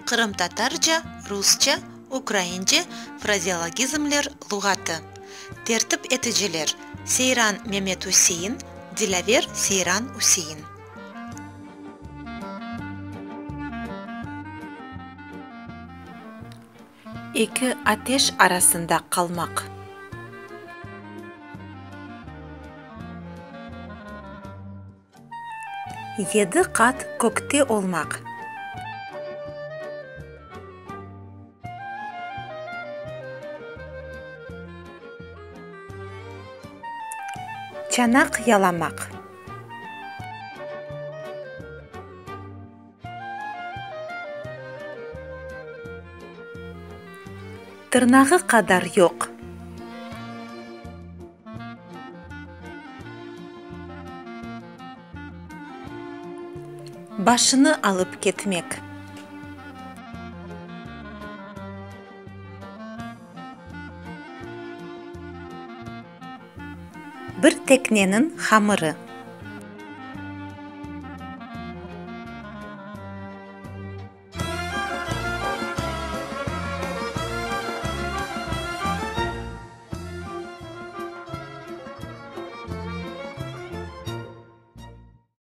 Qırımtatarca, rusça, ukraince frazeologizmler luğatı. Tertip eticiler, Seyran Memetusein, Dilâver Seyran Üsein. Eki ateş arasında qalmaq. Yedi qat kökte olmaq. Çanaq yalamaq. Tırnağı qadar yoq. Başını alıp ketmek. Bir tekneniñ hamırı.